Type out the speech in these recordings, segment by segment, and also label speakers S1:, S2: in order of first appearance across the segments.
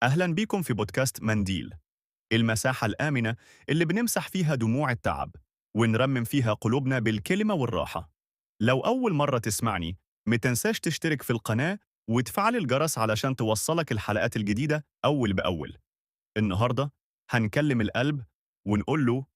S1: أهلا بيكم في بودكاست منديل، المساحة الآمنة اللي بنمسح فيها دموع التعب ونرمم فيها قلوبنا بالكلمة والراحة. لو أول مرة تسمعني، متنساش تشترك في القناة وتفعل الجرس علشان توصلك الحلقات الجديدة أول بأول. النهاردة هنكلم القلب ونقول له: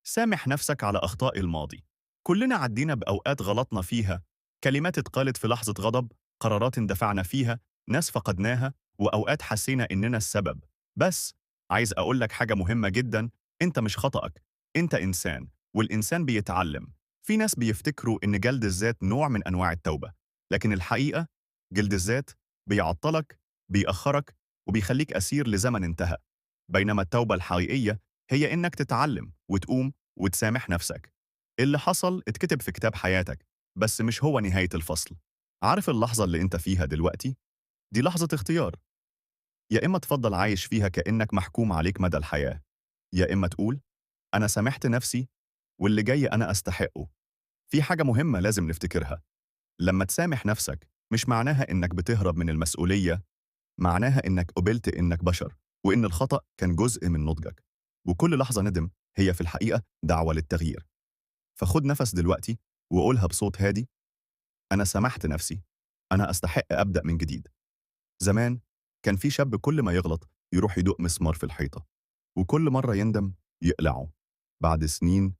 S1: سامح نفسك على أخطاء الماضي. كلنا عدينا بأوقات غلطنا فيها، كلمات اتقالت في لحظة غضب، قرارات اندفعنا فيها، ناس فقدناها، وأوقات حسينا إننا السبب. بس عايز أقول لك حاجة مهمة جدا: أنت مش خطأك، أنت إنسان، والإنسان بيتعلم. في ناس بيفتكروا إن جلد الذات نوع من أنواع التوبة، لكن الحقيقة جلد الذات بيعطلك، بيأخرك، وبيخليك أسير لزمن انتهى. بينما التوبة الحقيقية هي إنك تتعلم وتقوم وتسامح نفسك. اللي حصل اتكتب في كتاب حياتك، بس مش هو نهاية الفصل. عارف اللحظة اللي انت فيها دلوقتي؟ دي لحظة اختيار. يا إما تفضل عايش فيها كأنك محكوم عليك مدى الحياة، يا إما تقول: أنا سامحت نفسي، واللي جاي أنا أستحقه. في حاجة مهمة لازم نفتكرها: لما تسامح نفسك مش معناها إنك بتهرب من المسؤولية، معناها إنك قبلت إنك بشر، وإن الخطأ كان جزء من نضجك، وكل لحظة ندم هي في الحقيقة دعوة للتغيير. فخد نفس دلوقتي وقولها بصوت هادي: أنا سمحت نفسي، أنا أستحق أبدأ من جديد. زمان كان في شاب كل ما يغلط يروح يدق مسمار في الحيطة، وكل مرة يندم يقلعه. بعد سنين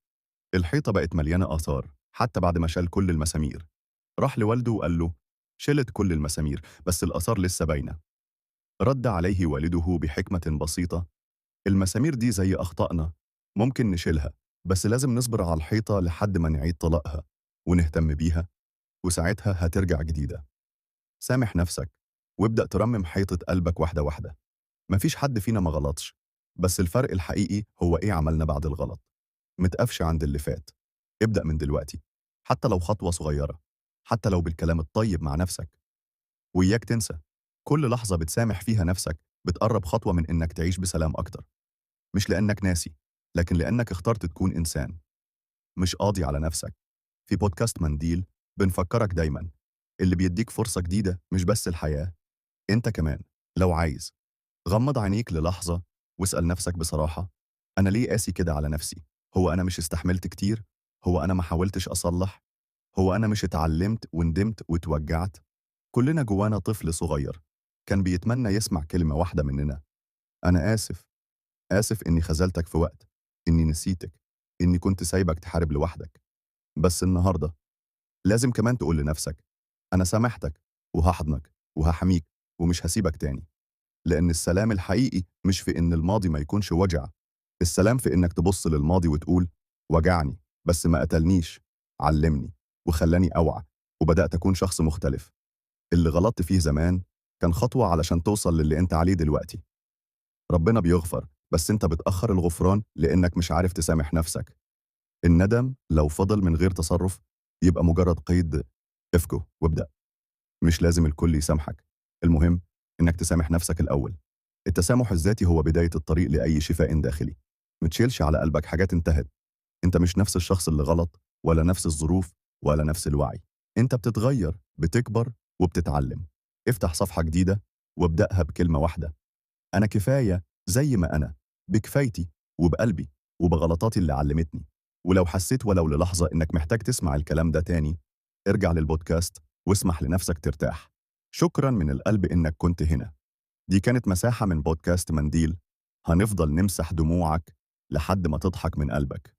S1: الحيطة بقت مليانة آثار حتى بعد ما شال كل المسامير. راح لوالده وقال له: شلت كل المسامير بس الآثار لسه باينة. رد عليه والده بحكمة بسيطة: المسامير دي زي أخطائنا، ممكن نشيلها، بس لازم نصبر على الحيطة لحد ما نعيد طلاقها ونهتم بيها، وساعتها هترجع جديدة. سامح نفسك وابدأ ترمم حيطة قلبك واحدة واحدة. مفيش حد فينا ما غلطش، بس الفرق الحقيقي هو إيه عملنا بعد الغلط. متقفش عند اللي فات، ابدأ من دلوقتي، حتى لو خطوة صغيرة، حتى لو بالكلام الطيب مع نفسك. وإياك تنسى، كل لحظة بتسامح فيها نفسك بتقرب خطوة من إنك تعيش بسلام أكتر. مش لأنك ناسي، لكن لأنك اخترت تكون إنسان، مش قاضي على نفسك. في بودكاست منديل بنفكرك دايما: اللي بيديك فرصة جديدة مش بس الحياة، انت كمان. لو عايز، غمض عينيك للحظة واسأل نفسك بصراحة: أنا ليه قاسي كده على نفسي؟ هو أنا مش استحملت كتير؟ هو أنا ما حاولتش أصلح؟ هو أنا مش اتعلمت وندمت وتوجعت؟ كلنا جوانا طفل صغير كان بيتمنى يسمع كلمة واحدة مننا: أنا آسف. آسف إني خذلتك في وقت، إني نسيتك، إني كنت سايبك تحارب لوحدك. بس النهاردة لازم كمان تقول لنفسك: أنا سامحتك، وهحضنك، وهحميك، ومش هسيبك تاني. لأن السلام الحقيقي مش في إن الماضي ما يكونش وجع، السلام في إنك تبص للماضي وتقول: وجعني بس ما قتلنيش، علمني وخلاني أوعى، وبدأت أكون شخص مختلف. اللي غلطت فيه زمان كان خطوة علشان توصل للي أنت عليه دلوقتي. ربنا بيغفر، بس أنت بتأخر الغفران لأنك مش عارف تسامح نفسك. الندم لو فضل من غير تصرف يبقى مجرد قيد، افكه وابدأ. مش لازم الكل يسامحك، المهم إنك تسامح نفسك الأول. التسامح الذاتي هو بداية الطريق لأي شفاء داخلي. متشيلش على قلبك حاجات انتهت. انت مش نفس الشخص اللي غلط، ولا نفس الظروف، ولا نفس الوعي. انت بتتغير، بتكبر، وبتتعلم. افتح صفحة جديدة وابدأها بكلمة واحدة: أنا كفاية زي ما أنا، بكفايتي وبقلبي وبغلطاتي اللي علمتني. ولو حسيت ولو للحظة إنك محتاج تسمع الكلام ده تاني، ارجع للبودكاست واسمح لنفسك ترتاح. شكرا من القلب إنك كنت هنا. دي كانت مساحة من بودكاست منديل. هنفضل نمسح دموعك لحد ما تضحك من قلبك.